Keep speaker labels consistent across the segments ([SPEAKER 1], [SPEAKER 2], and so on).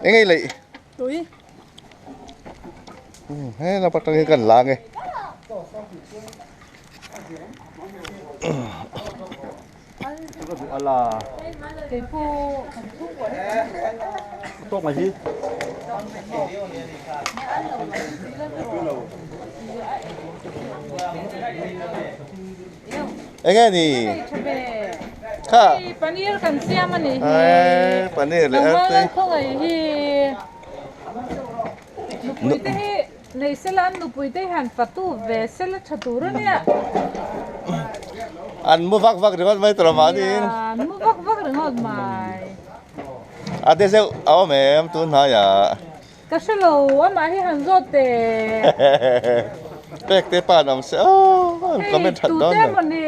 [SPEAKER 1] Eng ei leih?
[SPEAKER 2] Tui.
[SPEAKER 1] He lama tang hi kan lang e. Enge ni? Kha.
[SPEAKER 2] Paneer kan siam a ni hi.
[SPEAKER 1] Paneer leh artui.
[SPEAKER 2] Khawngaih hi. Nupui te hi nei sela an nupui te hian fatu ve sela tha tur a nia.
[SPEAKER 1] An mu vak vak ringawt mai tur a mahniin.
[SPEAKER 2] An mu vak vak ringawt mai.
[SPEAKER 1] A te zeuh a awm em tun hnaiah.
[SPEAKER 2] Ka hre lo, amah hi han zawt teh.
[SPEAKER 1] Pek te pa an awm se aw, an comment that dawn lo.
[SPEAKER 2] Hei tute mawni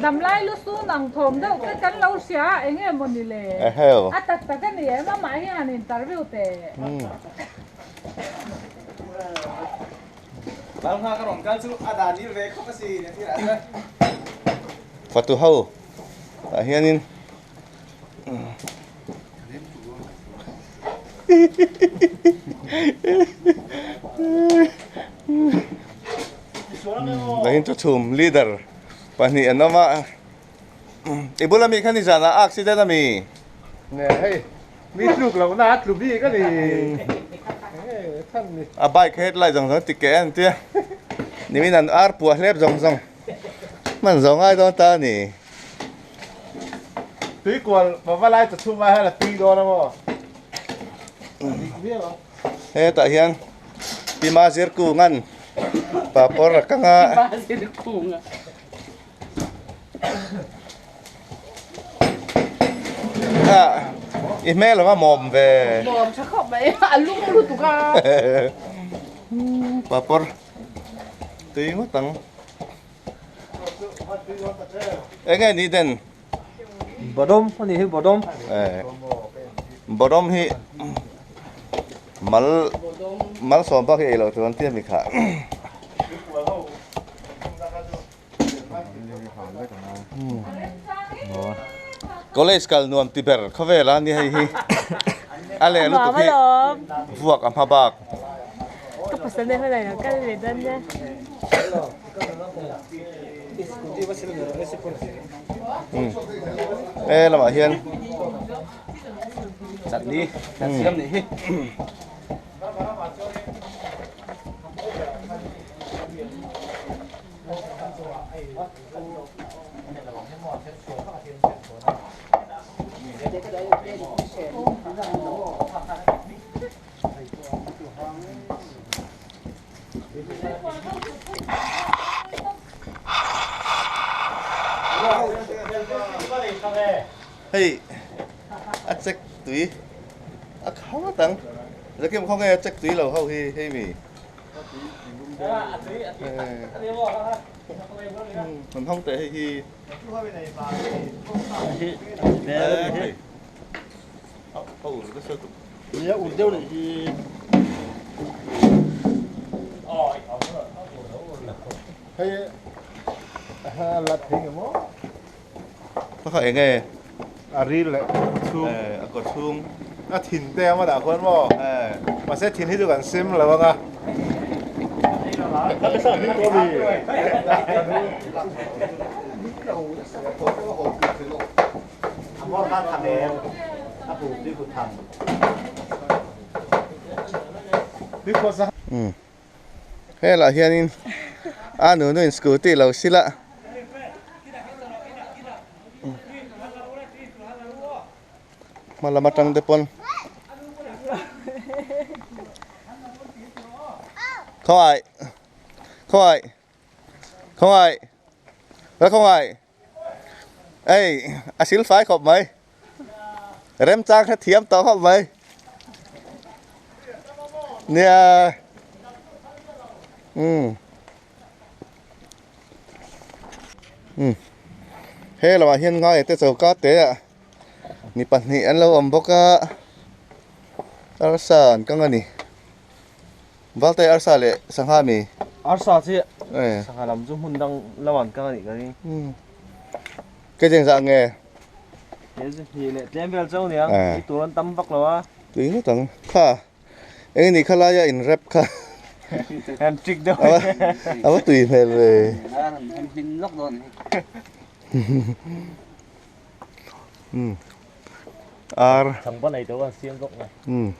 [SPEAKER 2] damlai lu sun ang thawm deuh te kan lo hria a, enge mawni le? A tak tak a ni em, amah hi han interview teh.
[SPEAKER 1] Fatu ho tah hianin. Dahin chu chhum leader pahnih an awm a i bula mi kha nizan ah accident a mi
[SPEAKER 3] nge hei mi tluk loh na a tlu bik a ni
[SPEAKER 1] a bike headlight zawng zawng ti keh a ni tia nimin an ar puah hlep zawng zawng. Hman zo ngai dawn ta a ni.
[SPEAKER 3] Tuikual va lai ta chhung lai hian a tui dawn a maw?
[SPEAKER 1] Hetah hian Pima Zirkunga'n papawr a kang a.
[SPEAKER 4] Pima Zirkunga.
[SPEAKER 1] I hmel anga mawm ve.
[SPEAKER 4] Mawm tha khawp mai, a lum lutuk a.
[SPEAKER 1] Papawr. Tui ngawt ang. Enge ni den?
[SPEAKER 5] Bodom ani hi bodom.
[SPEAKER 1] Eh. Bodom hi mal mal sawm bak hi ei loh tur an ti a mi kha. College kal nuam ti ber khawvel a ni hei hi a leh lutuk hi vuak a hma bak.
[SPEAKER 4] Ka pasal nen hman ah ilo kal ve dawn nia.
[SPEAKER 1] He lamah hian
[SPEAKER 5] chutney kan siam nih hi.
[SPEAKER 1] Hei a check tui a khang ngawt ang zakim khawnge a check tui lo ho hi hei mi. Kan hawng teh hei hi. A ur nasa tuk.
[SPEAKER 3] Nia ur deuh nih hi. Hei a lat thei nge maw?
[SPEAKER 1] Pakha eng e?
[SPEAKER 3] A ril leh chhung.
[SPEAKER 1] A kaw chhung.
[SPEAKER 3] A thin te a dah khuan maw? Mahse thin hi chu kan sim lo ang a.
[SPEAKER 1] Helah hianin a nunu in scooty lo sil a. Hma lam atang te pawn Khawngaih Khawngaih Khawngaih La khawngaih Ei a sil fai khawp mai Remchang hre thiam tawh khawp mai Nia Umm Umm He lamah hian ngaia te choka te ah mi pahnih an lo awm bawk a arsa an kang a ni Valte arsa leh sangha mi
[SPEAKER 5] Arsa chi sangha lam chu hmun dang lamah an kang a nih ka ring.
[SPEAKER 1] Ke cheng zah nge?
[SPEAKER 5] He chu hnih leh tlem vel chauh aniang, ei tur an tam vak lo a.
[SPEAKER 1] Tui ngawt ang. Kha eng ni kha laia in rap kha.
[SPEAKER 5] An trick deuh.
[SPEAKER 1] A va tui hmel ve. Um. Ar.
[SPEAKER 5] Changban ei deuh an siam bawk mai.
[SPEAKER 1] Um.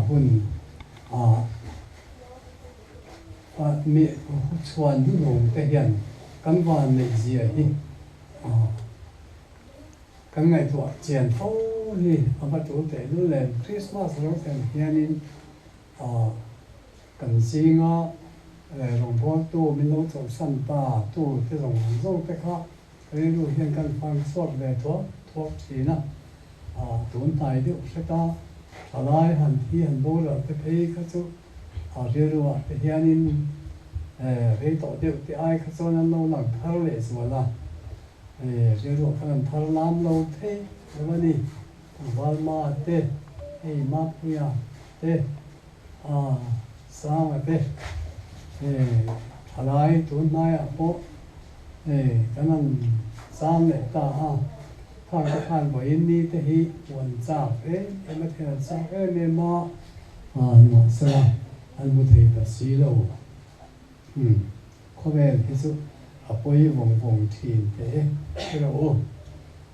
[SPEAKER 6] hun ah mi chhuan hnunawm te hian kan van neih zia hi kan ngaihtuah chian fo hi a va tul teh lul em. Krismas lo thlen hianin kan zinga rawngbawltu min lo chawlhsan ta tu te zawng zawng te kha rilru hian kan fang chhuak ve thuak thuak thin a, tun hnai deuh hret a, thalai han thi han boral te phei kha chu a rilru ah te hianin rei tawh deuh te ai kha chuan an lo lang thar leh zual a, rilru ah khan an thar lam lo thei lo a ni. Valma te, hei Mapuia te, Sanga te, thalai tun hnaiah pawh kan han cham leh ta a, khang te khan vawiin ni te hi huan chak em em a, thel chak em em a, nimahsela an hmu thei ta si lo. Khawvel hi chu a pawi vawng vawng thin teh e, hre rawh u.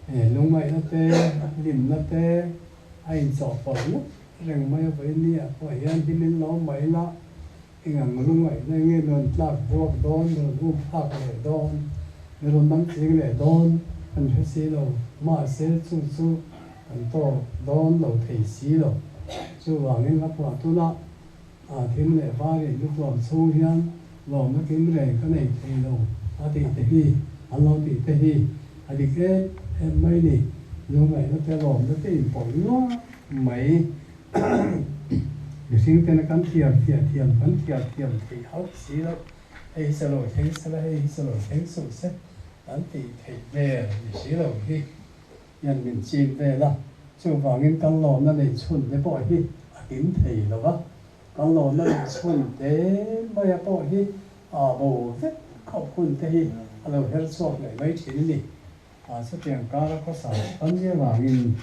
[SPEAKER 6] Lungngaihna te, hlimna te a inchawhpawlh ngawt reng mai a, vawiin ni ah pawh hian hlimin lo mai la, Eng ang lungaihna nge rawn tlak buak dawn, rawn up phak leh dawn, rawn dang tling leh dawn kan hre si lo. Mahse chu chu kan tawk dawn lo thei si lo. Chuvangin a phuah tuna thim leh var in lutuam chhung hian lawmna kim reng ka nei thei lo a tih te hi, an lo tih te hi a dik em em mai ni. Lungaihna te lawmna te inpawlh nuam mai. Mihring tena kan thiam thiah thiam kan thiah thiam theih hauh si loh, hei hi sa lo thleng sela, hei hi sa lo thleng suh se kan tih theih vel ni si lo hi hian min chim vel a. Chuvangin kan lawmna neih chhun te pawh hi a kim thei lo va, kan lawmna neih chhun te maia pawh hi a bo vek khawp hun te hi a lo her chhuak leh mai thin a ni. Chutiang kara khawsa tam avangin.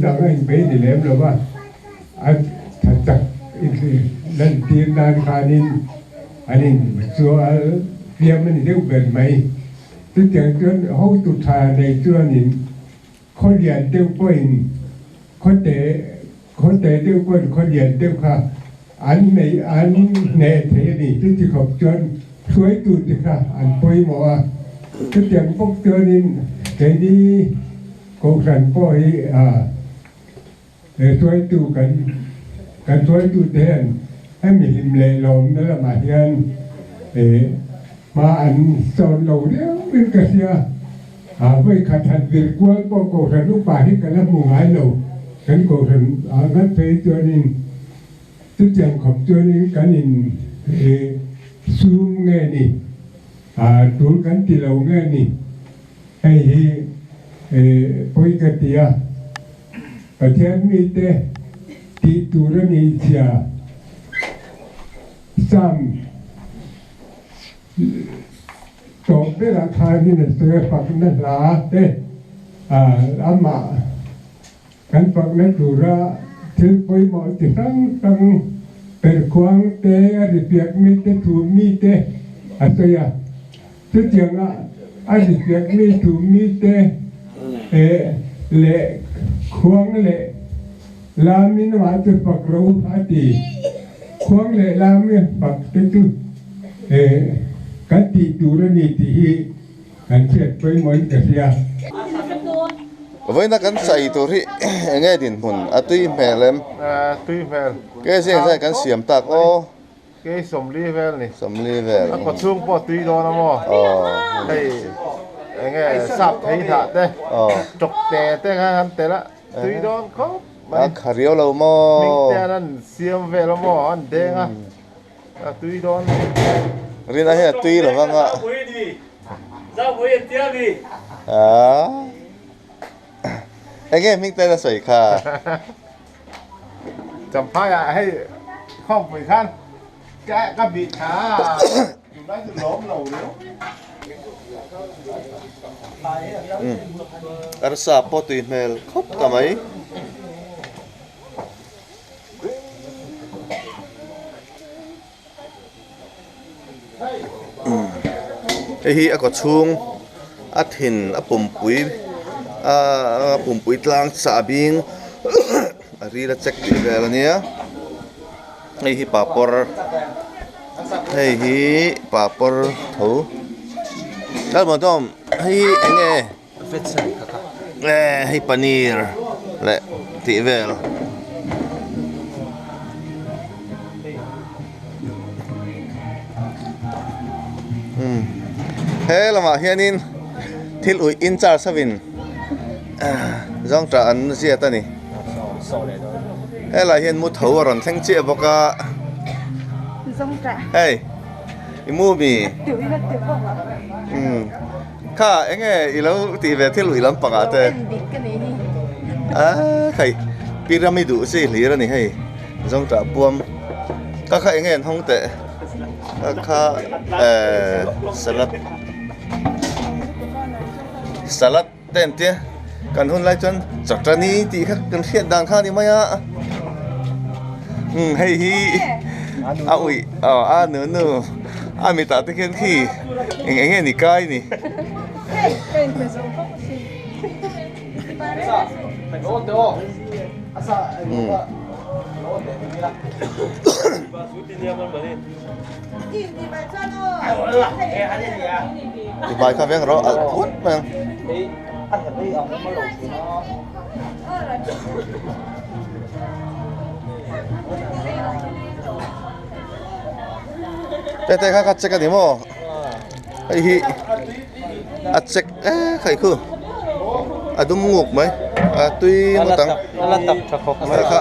[SPEAKER 6] dang a inbei ni lem lo va, a tha chak lantir nan khanin an insual fiam a ni deuh ber mai. Chutiang chuan hotu tha nei chuanin khaw lian deuh pawhin khaw te khaw te deuh pawhin khaw lian deuh kha an nei an hneh thei a ni. Chuti khawp chuan hruaitu te kha an pawimawh a. Chutiang bawk chuanin keini Kohhran pawh hi hruaitu kan kan hruaitu te hian hemi hlim leh lawmna lamah hian hma an sawn lo riau in ka hria. Vawi khat han vir kual pawh Kohhran upa hi ka la hmu ngai lo. Kan Kohhran ah ngat phei chuanin chutiang khawp chuanin kan in sum nge ni, tul kan ti lo nge ni. Hei hi pawi ka ti a, Pathian mite tih tur a nih chhia Psalm tawp berah khanin a sawi a, fakna hla te amah kan fakna tura thil pawimawh chi hrang hrang perhkhuang te, a rifiak mite, thu mite a sawi a. Chutianga a rifiak mi thu mite leh khuang leh lamin amah chu fak ro a ti. Khuang leh lami fak te chu kan tih tur a ni tih hi kan hriat pawimawhin ka hria.
[SPEAKER 1] Vawiina kan chai tur hi eng nge dinhmun a tui hmel em?
[SPEAKER 3] Tui hmel.
[SPEAKER 1] Ke zing zai kan siam tak aw.
[SPEAKER 3] Ke 40 vel ni.
[SPEAKER 1] 40 vel.
[SPEAKER 3] A kaw chhung pawh tui dawn a maw? Hei eng nge sap thei thah te, tawk te te kha an tel a, tui dawn khawp
[SPEAKER 1] mai. A kha riau lo maw?
[SPEAKER 3] Hming te an siam vel a maw? An deng a, a tui dawn.
[SPEAKER 1] Rina hi a tui lo vang a. Eng nge hming te an sawi kha?
[SPEAKER 3] Champhai ah hei khawmpui khan ka bih tha a, tunlai chu lawm lo riau.
[SPEAKER 1] Arsa pawh tui hmel khawp ta mai. Hei hi a kaw chhung a thin a pumpui a pumpui tlang chah bing a ril a check tih vel a nia hei hi papawr hei hi papawr tho hei hi eng nge. Hei paneer leh tih vel. He lamah hianin thil uih in charge hovin zawngṭah an ziat a ni. Helaiah hian mu tho a rawn thleng chiah bawk a. Hei i mu mi? Kha enge i lo tih ve thil ui lampang ah te a khai pyramid duh chi hlir a ni hei zawngṭah puam ka kha enge an hawng teh ka kha ehh salad salad te an tia kan hun lai chuan chawṭani tih kha kan hriat dan kha a ni mai a umm hei hi a ui aw a nunu. A mitah te khian khi eng eng nge ni kai ni. Ti bai kha veng rawh alh phut mai ang. Tete kha kha check a ni maw hei hi a check e khai khu a dum nguk mai a tui ngawt ang kha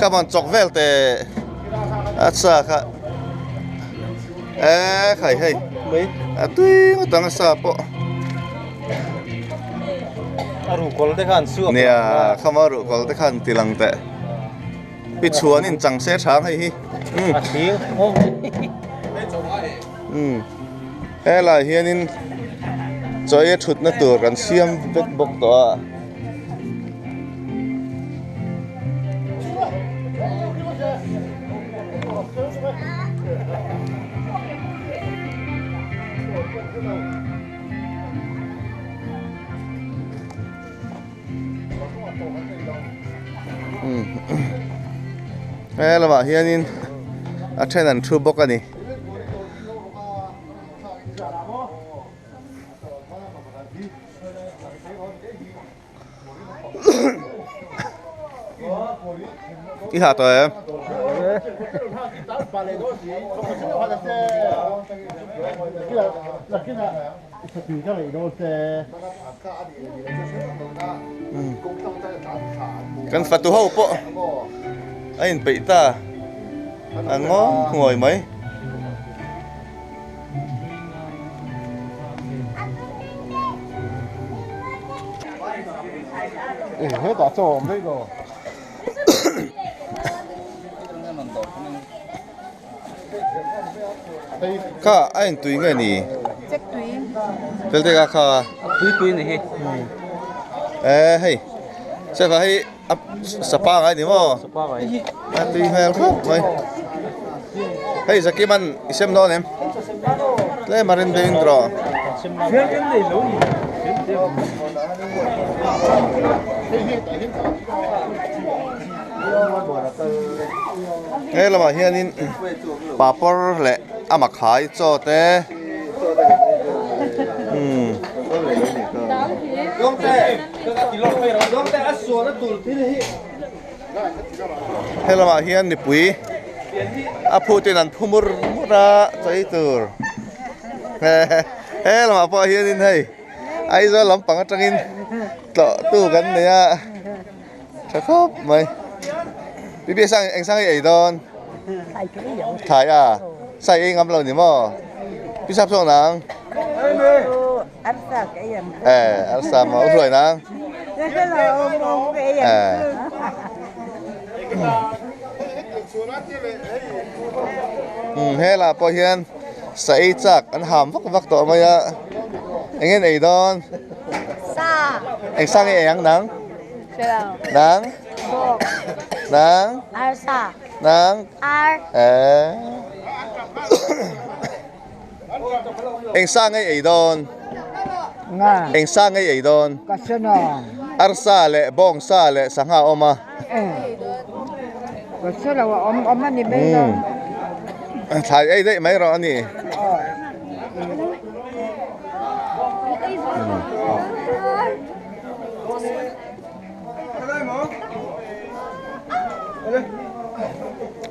[SPEAKER 1] kha van chawk vel te a sa kha e khai hei a tui ngawt ang a sa pawh nia khama ruhkawl te khan ti lang teh. Pi chhuanin chang se tha ang hei hi.
[SPEAKER 5] A thing nghawng
[SPEAKER 1] Umm helai hianin chaw ei a thutna tur kan siam vek bawk tawh a. He lamah hianin a then an thu bawk a ni. I ha tawh em? Kan fatu ho pawh a inpeih ta a ngawi ngawi mai. Kha a in tui nge ni?
[SPEAKER 4] Chek tui.
[SPEAKER 1] Fel te ka kha.
[SPEAKER 5] Tui tui ni hi.
[SPEAKER 1] Eh hei. Cheva hei a sapa ngai ni maw?
[SPEAKER 5] Sapa ngai.
[SPEAKER 1] A tui hmel khawp mai. Hei Zakiman i sem dawn em? Tlem a rin deuhin draw. He lamah hianin papawr leh a makhai chaw te umm. He lamah hian mipui a phutin an phu mur mur a chawi tur he lamah pawh hianin hei Aizawl lampang atangin tlawh tu kan nei a tha khawp mai Bibi sang eng sang hi ei dawn thlai a sai ei ngam lo ni maw pi sap zawk nang eh arsa maw u hruai nang eh umm helah pawh hian sa ei chak an ham vak vak tawh mai a eng nge an ei dawn eng sa nge ei ang nang nang nang nang eh Eng sa ngei ei dawn? Eng sa ngei ei dawn? Arsa leh bawng sa leh sangha a awm a. Thlai ei daih mai rawh a ni.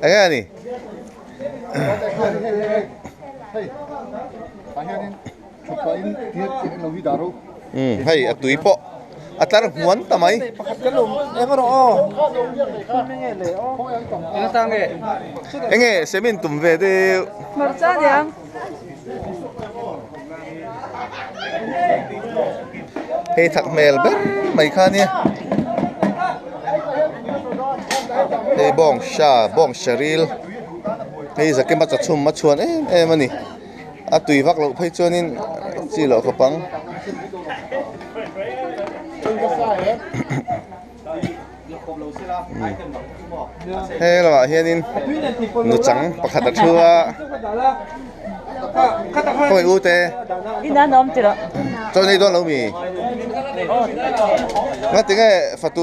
[SPEAKER 1] Eng nge a ni? Hei a tui pawh a tlar hmuan ta mai. Enge semin tum ve deuh. Hei thak hmel ber mai kha nia. Hei bawng sha bawng sharil hei zakima chawchhum a chhuan em em a ni. A tui vak loh phei chuanin chi loh khawp ang. He lamah hianin nuchang pakhat a thu a khawi u te chaw nei dawn lo mi nga tinge fatu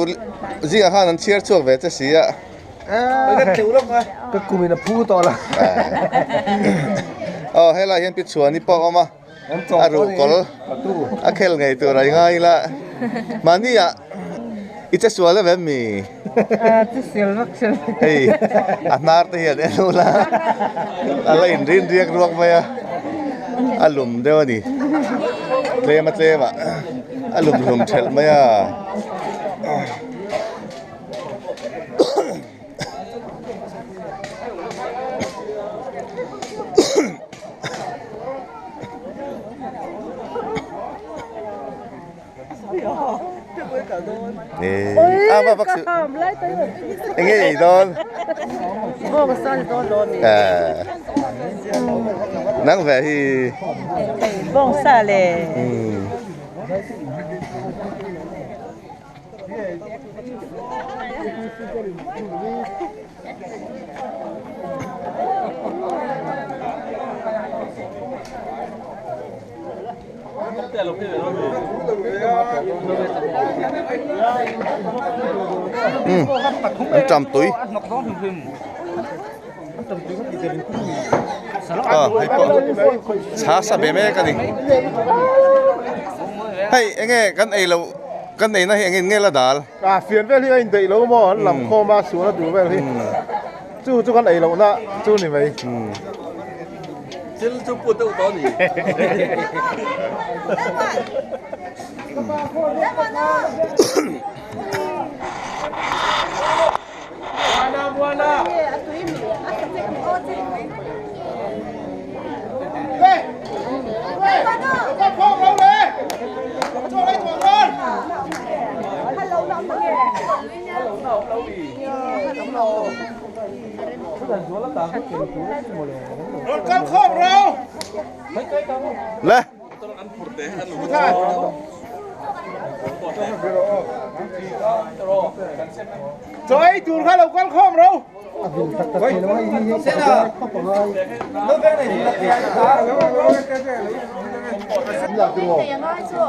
[SPEAKER 1] zingah khan an chhiar chhuak ve che si a
[SPEAKER 5] ka kum in a phu tawh la
[SPEAKER 1] aw helaiah hian pi chhuani pawh a awm a. A ruhkawl a khel ngei tur a i ngai ila mahni ah i che sual em em mi? Hei a hnar te hian en ula a la in rin riak ruak mai a a lum deuh a ni tlem a tlem ah a lum hlum thelh mai a. Enge ei dawn nang ve hi Ừ, ăn trầm túi. Ờ, hay có. Chá sa bề mẹ cái gì. Hay, anh nghe cái này là cái này nó hiện nghe là đal.
[SPEAKER 3] À, phiền về thì anh đẩy lâu mà, anh làm khô mà xuống nó đủ về thì. Chú chú cái này lâu na, chú này mày.
[SPEAKER 5] Chú bút đâu đó nhỉ?
[SPEAKER 1] Lên.
[SPEAKER 3] Rồi chuột khai đầu con không đâu.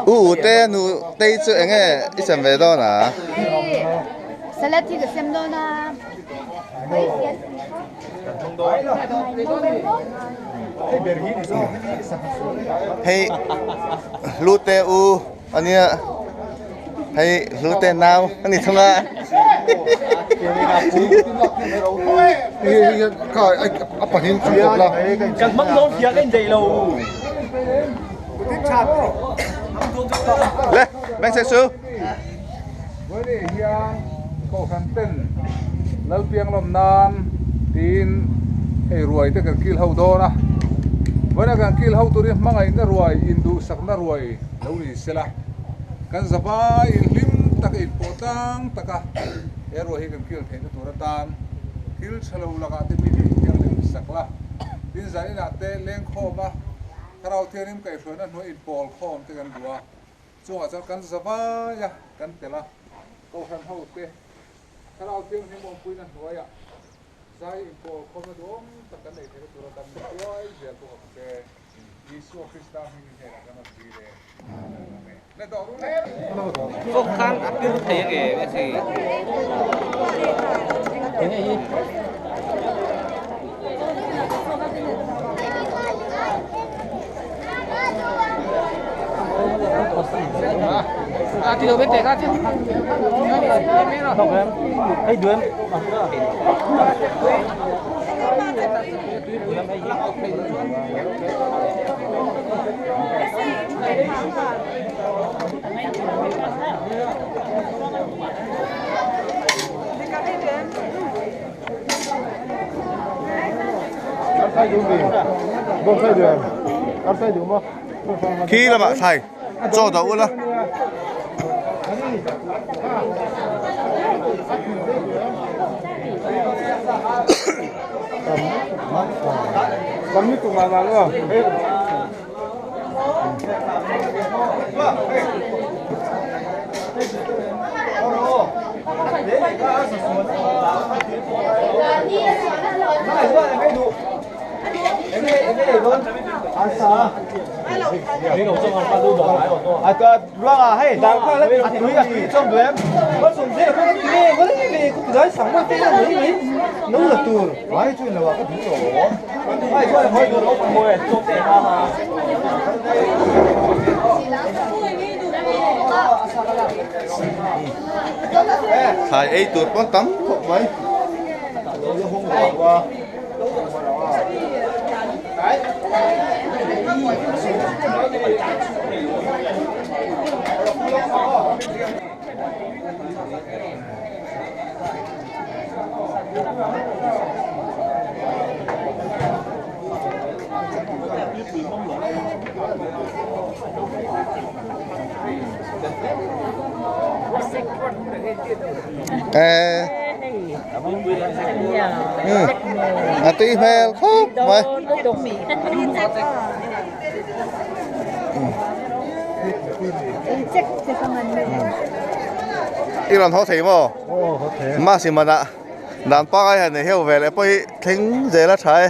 [SPEAKER 1] U tê nu tê chữ anh ấy ít xem về đó nè.
[SPEAKER 7] Salad thì xem đó nè.
[SPEAKER 1] Hey, lu tê u anh ấy hay lu tê nào anh ấy thằng à.
[SPEAKER 5] Cần mắc nón phía cái gì lâu.
[SPEAKER 1] Lên, bánh xe sư.
[SPEAKER 8] Với đi hiang cổ khăn tên lal piang lom nan tin hei ruai te kan kil ho do na với là kan kil ho turin mangai na ruai indu sak na ruai lo ni sela kan zapa in lim tak in potang taka he ruai hi kan kil thein na tur atan thil thalo laka te mi hiang lim sakla tin zani na te leng khoma tharau thianim kai hruai na hnuai in pawl khom te kan dua chungah chuan kan zapa ya kan tela ko hran ho te tharau thiang hi mawm pui na hnuai ah zai in pawl khom na duam tak kan nei theih na tur atan tuai zel bawk ang che Jesu Krista hming in hela kan an ti le le dawh ru le
[SPEAKER 9] Phúc khang áp tiêu thế kì cái gì thế này gì à thì bên ra chứ
[SPEAKER 5] thấy đuôi
[SPEAKER 1] Khi là bạn thầy cho đậu là Thầy ấy tuột con tắm không mấy. À tí mèo khóc mày. Ít lần khó thấy mà. Mà xin mà đã. Đàn ba cái này hiểu về lại bây thính dễ là trái.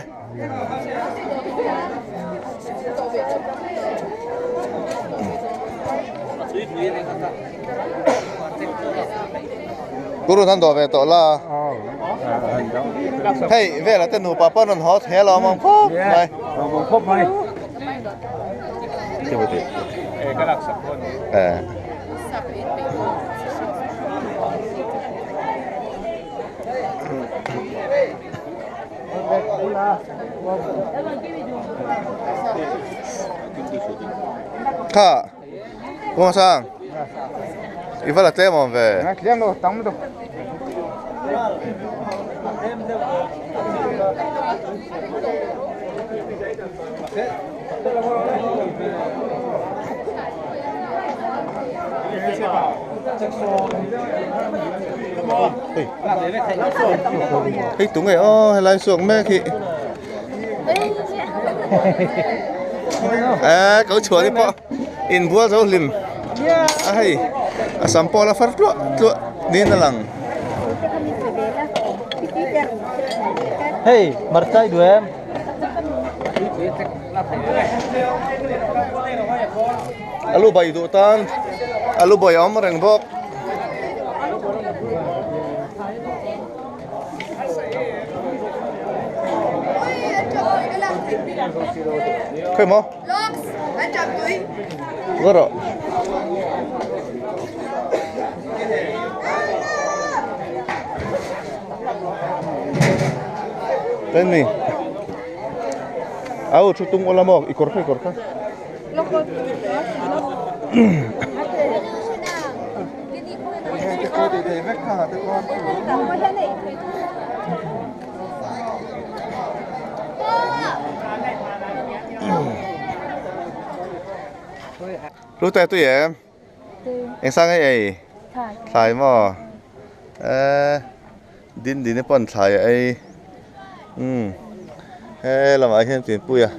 [SPEAKER 1] Purun han dawh ve tawh la. Hei vela te nupa pawn rawn haw thei alawm ang khawp mai.
[SPEAKER 8] Lawm khawp mai.
[SPEAKER 1] Eh. Kha Kawng sang i va la tlem awm ve.
[SPEAKER 8] Tlem lo tam lutuk.
[SPEAKER 1] Hei tunge aw helai suak mek hi. Eh ko chhuah ni pawh inbual zo hlim a hei a sam pawh la far tluah tluah niin a lang.
[SPEAKER 9] Hei marchai duh em.
[SPEAKER 1] Alu bai duh tan alu bai a awm reng bawk. Khawi maw? Va rawh. Tên mi. Au thu tung ola maw i kawr kha i kawr kha. Rute tui em? Eng sang ei ei? Thlai maw? Eh din din pawn thlai a ei. Umm he lamah hian tuipui a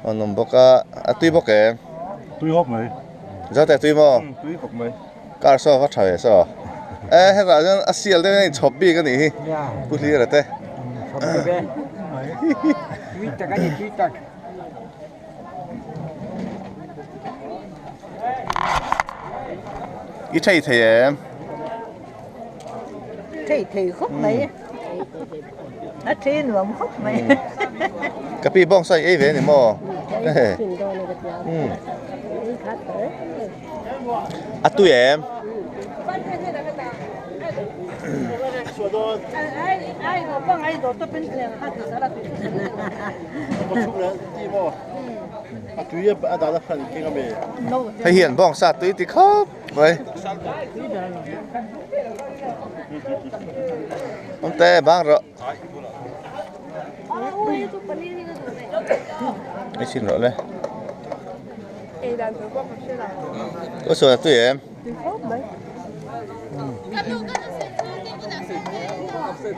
[SPEAKER 1] an awm bawk a a tui bawk em?
[SPEAKER 3] Tui hawp mai.
[SPEAKER 1] Zote tui maw?
[SPEAKER 3] Tui hawp mai.
[SPEAKER 1] Car saw va tha ve saw. Eh hetah chuan a sial deuh hian inchhawp bik a nih hi Pu Hlira te.
[SPEAKER 9] Chhawp bik e. Tui tak a ni tui tak.
[SPEAKER 1] I thei thei em?
[SPEAKER 4] Thei thei khawp mai. A thei nuam khawp mai.
[SPEAKER 1] Ka pi bawng saw i ei ve a ni maw? A tui em? Hei hian bawng sa tui ti khawp mai. Ông tê bang rồi. Ei xin lỗi đây. Có sửa tui em?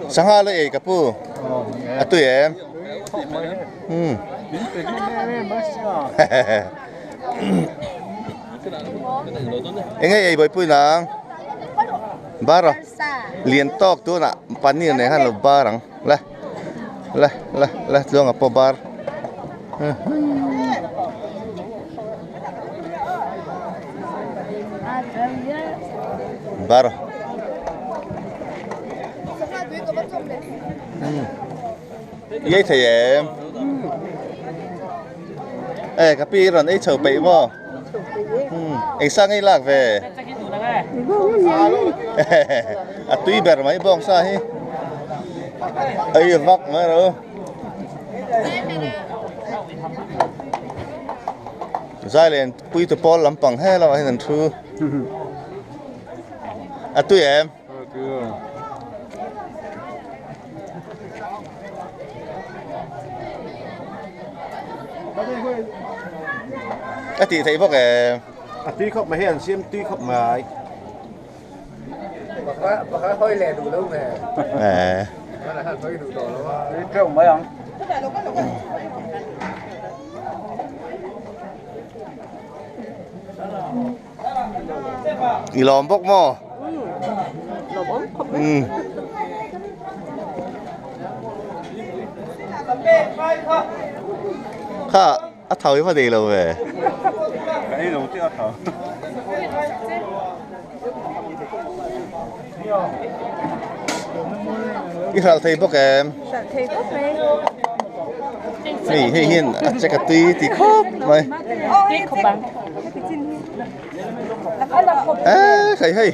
[SPEAKER 1] Sangha le ei ka pu. A tui em? Ừ. Eng ei ei bawihpui nang. Bar a. Lian tawk tunah paneer nen khan lo bar ang. Le le le le tluanga pawh bar. Bar. I ei thei em? Ê ka pi rawn ei chho peih maw? Eng sang ei lak ve? A tui ber mai bawng sa hi. Ei vak mai ro. Zai len pui tu pawl lampang he lamah hian an thu. A tui em? A tih theih bawk em?
[SPEAKER 3] A tui khawp mai hei an siam tui khawp mai.
[SPEAKER 8] Pakhat hawi leh duh lo nge.
[SPEAKER 1] Eh.
[SPEAKER 8] Hawi duh tawh lo a. Tui teuh mai ang.
[SPEAKER 1] I lawm bawk maw?
[SPEAKER 4] Lawm awm khawp mai.
[SPEAKER 1] Umm. Kha a thau hi va nei lo ve.
[SPEAKER 3] Ka ei lo chiah a thau.
[SPEAKER 1] I hralh thei bawk em?
[SPEAKER 4] Hralh thei khawp mai.
[SPEAKER 1] Hei hei hian a check a tui ti khawp mai.
[SPEAKER 4] Tui khawp ang.
[SPEAKER 1] Eee hei hei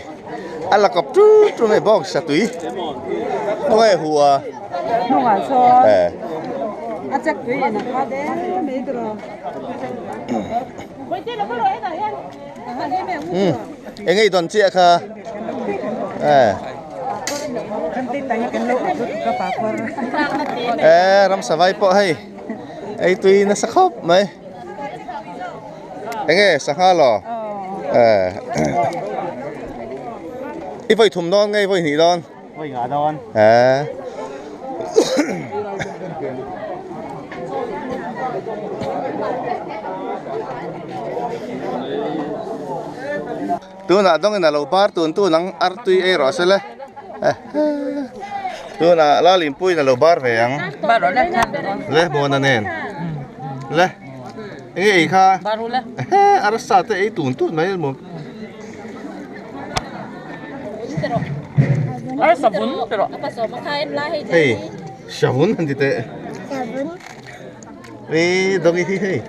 [SPEAKER 1] a la kawp ṭut ṭut mai bawk sa tui. Khawnge hu a?
[SPEAKER 2] Hnungah sawn a check tui in a khat em mai tiraw.
[SPEAKER 1] Eng nge i dawn chiah kha? Eee ramsa vai pawh hei ei tui nasa khawp mai. Eng nge sangha law? Eee i vawi thum dawn nge i vawi hnih dawn?
[SPEAKER 9] Vawi ngah dawn.
[SPEAKER 1] Eee. Tunah dawngin a lo bar tun tun ang artui ei rawh se le. Tunah Lalimpuiin a lo bar ve ang. Le Muana nen. Le enge ei kha? Arsa te ei tun tun mai maw. Hei savun han ti teh. Ih dawng i hi hei.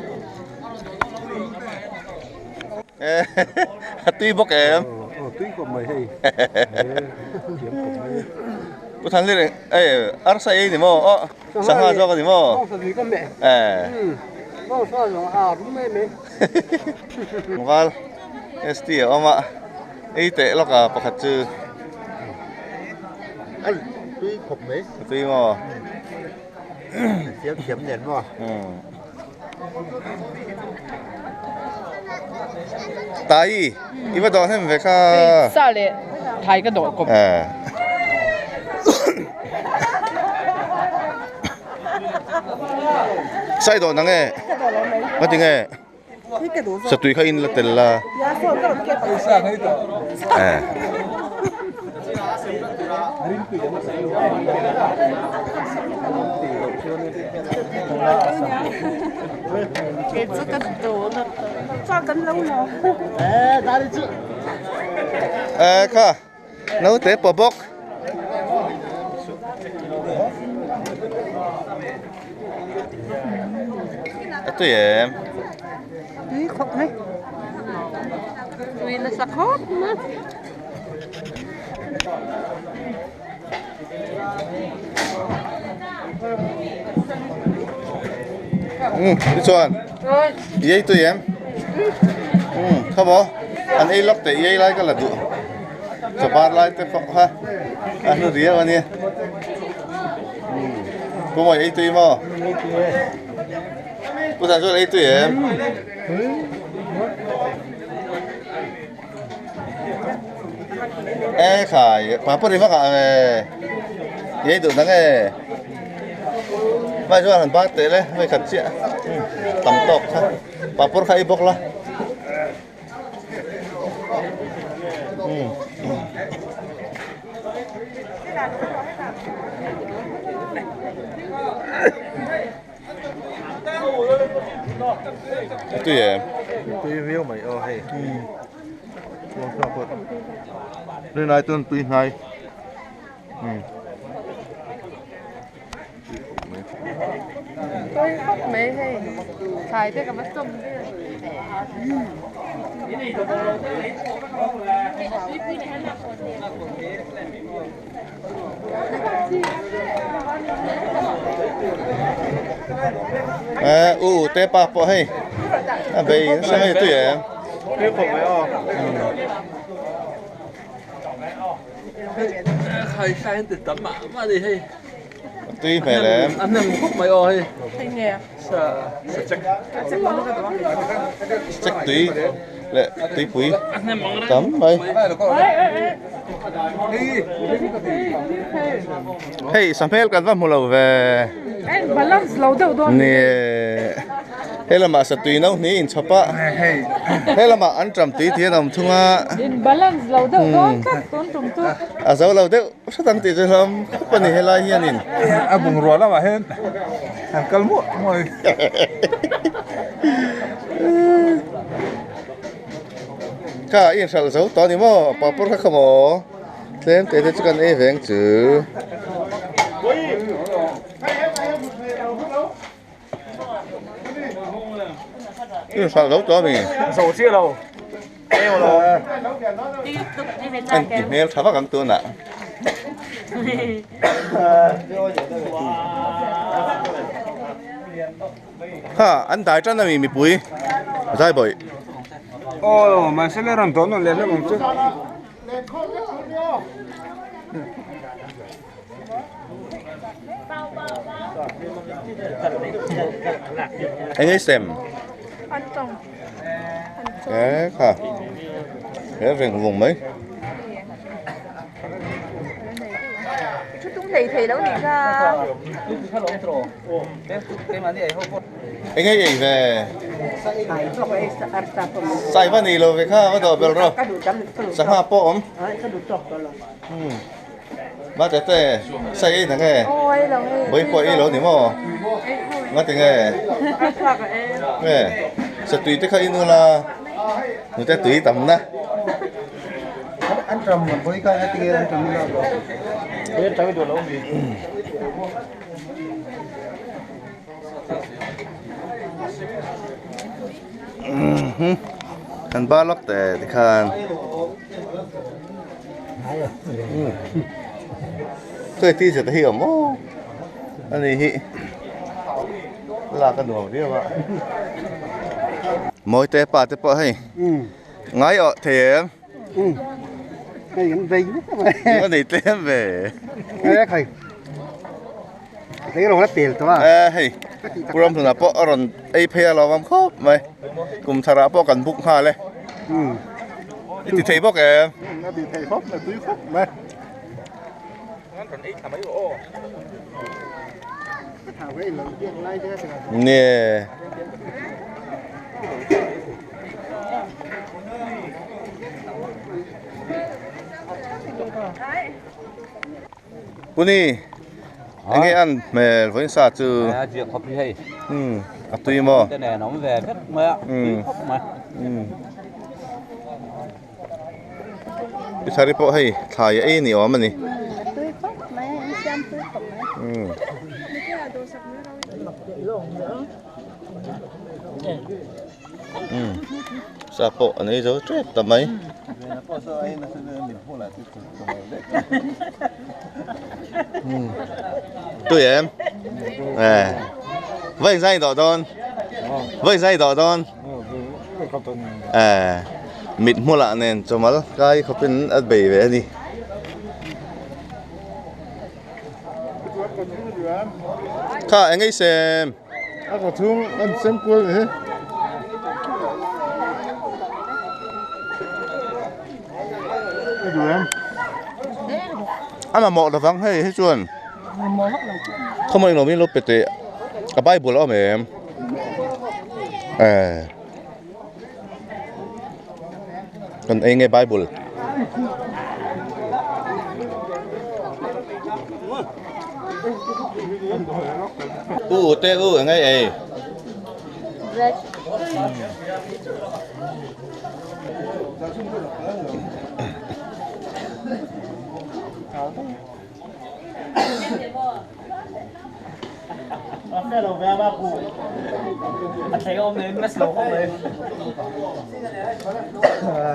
[SPEAKER 1] A tui bawk em?
[SPEAKER 6] Aw tui khawp mai hei. Thiam khawp mai.
[SPEAKER 1] Pu Thanlir ei arsa ei ni maw? Aw sangha zawk a ni maw?
[SPEAKER 6] Bawngsa tui ka meh. Bawngsa zawng a rum em em.
[SPEAKER 1] Tlangval ST a awm a ei teh lawk a pakhat chu.
[SPEAKER 3] A tui khawp mai.
[SPEAKER 1] A tui maw?
[SPEAKER 3] Thiam thiam nen maw?
[SPEAKER 1] Tai i va dawh hnem ve kha.
[SPEAKER 10] Sa leh thai ka dawh kawp.
[SPEAKER 1] Sa i dawh nang e? Ngati nge? Satui kha in la tel la. Kha naute pawh bawk. A tui em?
[SPEAKER 4] Tui khawp mai.
[SPEAKER 10] Tui nasa khawp mai.
[SPEAKER 1] Ti chuan i ei tui em? Kha maw an ei lawk teh i ei lai ka la duh chaw bar lai te pawh kha a hlu riau a nia Pu Mawi ei tui maw? Pu Thanzuala ei tui em? E khai papawr i vak ah nge i ei duh na nge hmai chuan han bar teh le hmai khat chiah tam tawk kha papawr kha ei bawk la A tui em?
[SPEAKER 3] Tui viau mai aw hei. Rinai chuan tui hnai.
[SPEAKER 10] Tui khawp mai hei. Thlai te ka va sawm vel.
[SPEAKER 1] Ờ, u te pa pawh hei a bei nasa hei tui em?
[SPEAKER 5] Tui khawp mai aw. Khai sai an ti tam mah mah a ni hei.
[SPEAKER 1] Tui hmel em?
[SPEAKER 5] A hnem khawp mai aw hei.
[SPEAKER 10] Hei nge?
[SPEAKER 5] Sa sa chek.
[SPEAKER 1] Chek tui leh tuipui tam mai. Hei sahmel kan va hmu lo ve.
[SPEAKER 2] Balance lo deuh dawn.
[SPEAKER 1] Ni he lamah satui no hni in chhawp a. He lamah an ṭam tui tih an awm thung a.
[SPEAKER 2] In balance lo deuh dawn tlat tun tum chu.
[SPEAKER 1] A zo lo deuh hret ang tih chu hlawm khawp a ni helai hianin.
[SPEAKER 8] A bungrua lamah hian an kal muah muah a ni.
[SPEAKER 1] Kha i inhralh zo tawh a ni maw? Papawr kha kha maw? Tlem te te chu kan ei veng chu. I hralh lo tawh a mi?
[SPEAKER 9] Zo chiah lo. Ei lo.
[SPEAKER 1] An ti hmel tha vak ang tunah. Ha an dai tan a mi mipui zai bawih.
[SPEAKER 9] Aw mahse le rawn dawn nawn leh hlauh ang chu.
[SPEAKER 1] Eng ei sem? Ê kha. He reng vung mai.
[SPEAKER 10] Thu tung thei thei lo ni kha.
[SPEAKER 1] Eng ei ei ve? Sai va ni lo ve kha va dawh bel rawh. Sangha pawh awm. Ma te te sai ei na nge? Vawi pawh ei lo ni maw? Nga ti nge? Nge satui te kha in ula nute tui tam na.
[SPEAKER 9] An tram vawi kha nga ti nge an tram ila lo. Vawi an tram i duh lo mi.
[SPEAKER 1] Kan ba lawk te tikhan. Chuai t-shirt hi awm aw ani hi lak a nuam viau a Mawite pa te pawh hei ngai awh thei em
[SPEAKER 9] hei an vei
[SPEAKER 1] mai a nei tlem ve
[SPEAKER 9] e khai thei rawng la pel tawh a
[SPEAKER 1] e hei Pu Ramhluna pawh a rawn ei phei a lo awm khawp mai kum thar ah pawh kan buk nghal e i ti thei bawk em
[SPEAKER 3] a ti thei khawp mai tui khawp mai
[SPEAKER 1] nge Puni enge an hmel vawiin sa chu
[SPEAKER 9] a ziak khawp hi hei
[SPEAKER 1] a tui maw
[SPEAKER 9] te nen awm ve vek mai a tui khawp mai
[SPEAKER 1] Pi Thari pawh hei thlai a ei ni awm a ni
[SPEAKER 7] tui khawp mai an siam tui khawp mai
[SPEAKER 1] Sa pawh an ei zo tep ta mai. Tui em? Nè. Vậy dây đỏ đón. Vậy dây đỏ đón. À. Mịt mua lạ nè cho mal cái khop in at bei ve ani. Kha engei sem.
[SPEAKER 3] A ka chhung an sem kual ni hi. I duh em?
[SPEAKER 1] A mamawh lovang hei hi chuan. Khawmawh englo min lo pe teh. A bible a awm em? Eh. Kan ei nge bible. U te u eng ei ei.
[SPEAKER 7] Veg.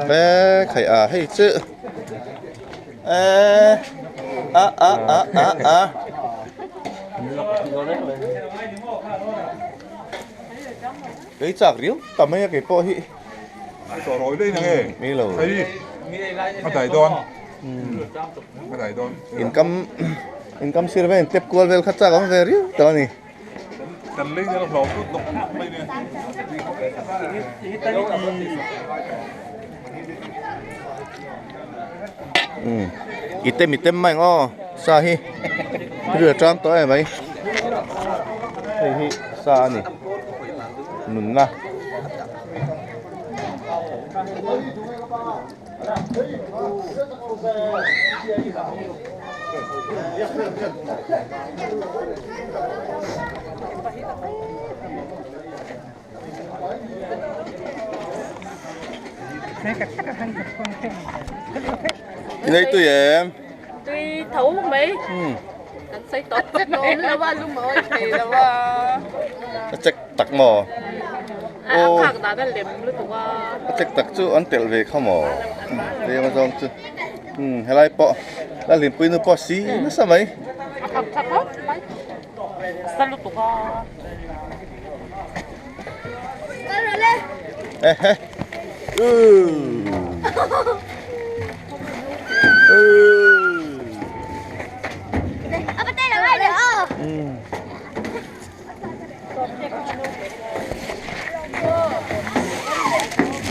[SPEAKER 1] Bé khai à hei chu. Ê a a a a a. Cái chạc riu tầm mấy cái po hi.
[SPEAKER 8] Tawh rawi daih na nge?
[SPEAKER 1] Ni lo.
[SPEAKER 8] Hei a dai dawn. A dai dawn.
[SPEAKER 1] Income income sir vel tep kual vel kha chak awm ve riu tawh a ni.
[SPEAKER 8] Kan lei zel a hlawm tut lawk mai nia.
[SPEAKER 1] Um i tem i tem mai ang aw sa hi ril a tang tawh em mai hei hi sa a ni nunna. Nei tui em?
[SPEAKER 10] Tui tho mai. Kan sawi tawh vek mai. Awm lo a, lum a awi thei lo a.
[SPEAKER 1] A chek tak maw?
[SPEAKER 10] A khak dan a lem lutuk a.
[SPEAKER 1] A chek tak chu an telh ve kha maw? Tlem a zawng chu. Helai pawh la hlimpui nu pawh si nasa mai.
[SPEAKER 10] A khak tha khawp mai. A sa lutuk a.
[SPEAKER 1] Ehe.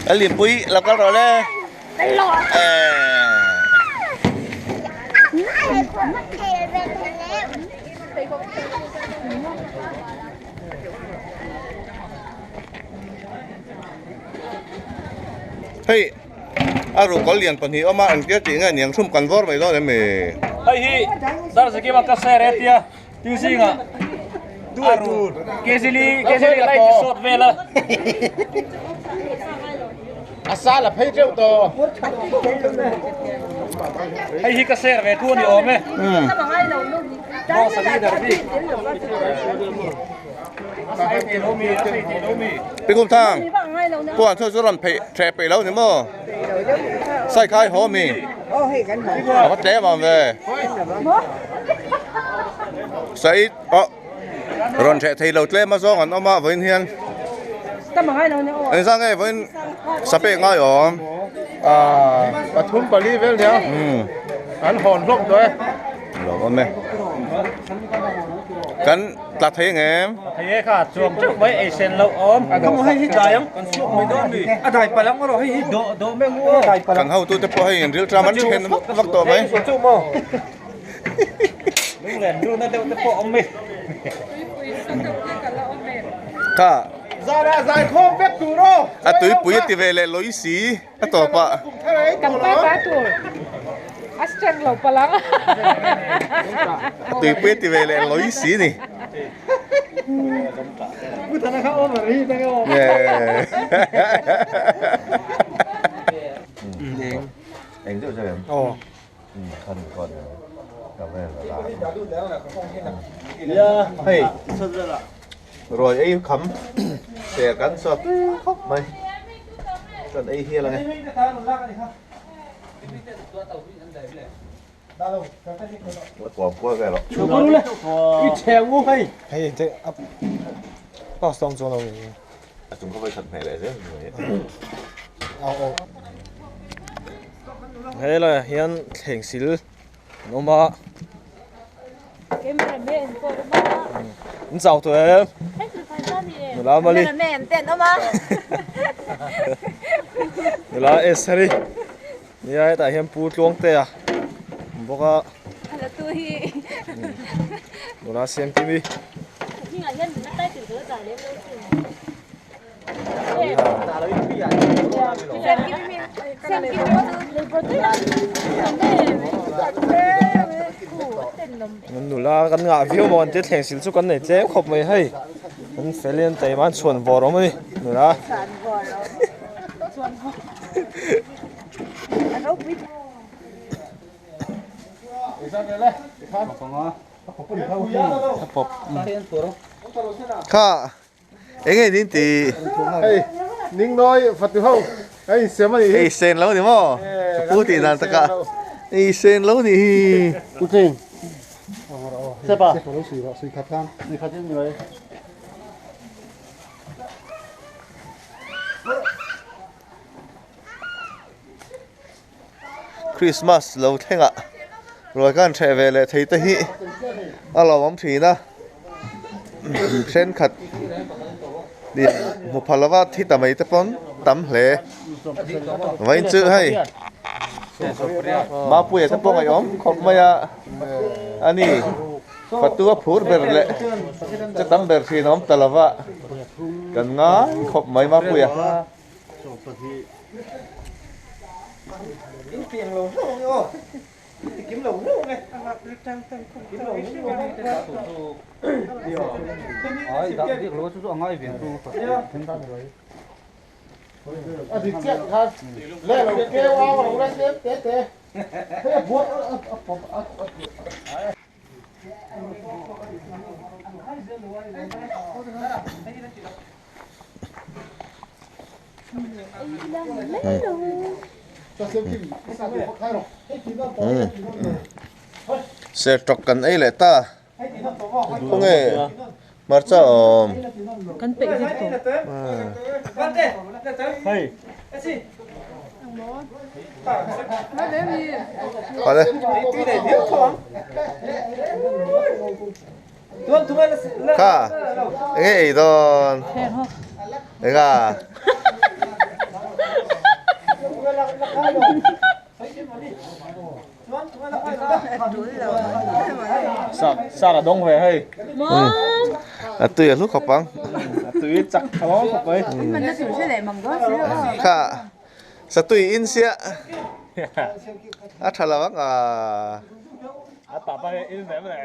[SPEAKER 1] A lianpui lo kal rawh le. Hei a ruhkawl lian pahnih awm a engtia tih nge niang hrum kan vawr mai dawn em ni?
[SPEAKER 11] Hei hi Zarzakima ka share e tia tu zingah a ruh kezili kezili lai ti sawt vel a.
[SPEAKER 3] A sal a phei teuh tawh.
[SPEAKER 11] Hei hi ka share ve thu a ni awm e. Boss a leader bik.
[SPEAKER 1] Pi Kum Thang, puan chu chu rawn pheih hreh peih lo ni maw? Sai khai haw mi? A va tlem ang ve. Sai oh rawn hreh thei lo tlem a zawng an awm a vawiin hian. Engzah nge vawiin sapek ngai awm?
[SPEAKER 3] Pathum pali vel nia. An hawn hlawm tawh e.
[SPEAKER 1] Lo awm e. Kan tla thei ang em?
[SPEAKER 11] Tla thei e kha, chuang teuh mai ei sen loh a awm. Kha maw hei hi dai ang, kan chhuak mai dawn mi. A dai palh ang erawh hei hi dawh dawh mai ang u aw.
[SPEAKER 1] Kan hotute pawh hei in rilṭam an then vak vak tawh mai.
[SPEAKER 11] Lunglen runa deuh te pawh a awm mai.
[SPEAKER 1] Kha.
[SPEAKER 3] Zara zai khawm vek tur aw.
[SPEAKER 1] A tuipui a ti ve leh lawi si. A tawp a.
[SPEAKER 2] Kan pa pa tur a strength lo palh ang.
[SPEAKER 1] A tuipui a ti ve leh lawi si ni. Eng deuh zawk em? Hei ruai ei kham ser kan saw tui khawp mai chuan ei hial ang e. La kuam kual vel aw. A chung kha vawi khat hmeh leh zel ni mai.
[SPEAKER 5] He laiah hian thleng sil an awm a. In chau tawh em? Nula Mali. Nula Estheri. Nia hetah hian Pu Tluangtea awm bawk a. Nula Siamkimi. Nula kan ngah viau maw an tia thleng sil chu kan nei tlem khawp mai hei an fel in an taima an chhuan vawr awm a ni nula.
[SPEAKER 1] Kha Eng nge nin ti?
[SPEAKER 3] Hei, ning nawi fatu ho, hei sem a nih hi.
[SPEAKER 1] Ei sen lo ni maw? Ka pu tih dan taka. Ei sen lo nih hi.
[SPEAKER 9] Pu Tling. Sepa. Sepa lo sui rawh, sui khat khan. Sui khat in ni mai.
[SPEAKER 1] Christmas lo thlengah ruai kan hreh ve leh thei te hi a lo awm thin a thenkhat in hmu pha lova thi ta mai te pawn tam hle vawiin chu hei Mapuia te pawh ngaihawm khawp mai a ani fatu a phur ber leh che tam ber thin a awm ta lova kan ngai khawp mai Mapuia. Sertawk kan ei leh ta. Khawnge hmarcha awm.
[SPEAKER 2] Kan peih vek tawh.
[SPEAKER 1] Pale. Kha enge ei dawn. Enga.
[SPEAKER 11] Sar a dawng ve hei.
[SPEAKER 1] A tui a hlu khawp ang.
[SPEAKER 11] A tui chak tho khawp mai.
[SPEAKER 1] Kha satui in sia a tha lo ang a.
[SPEAKER 11] A tap a in ve mawle.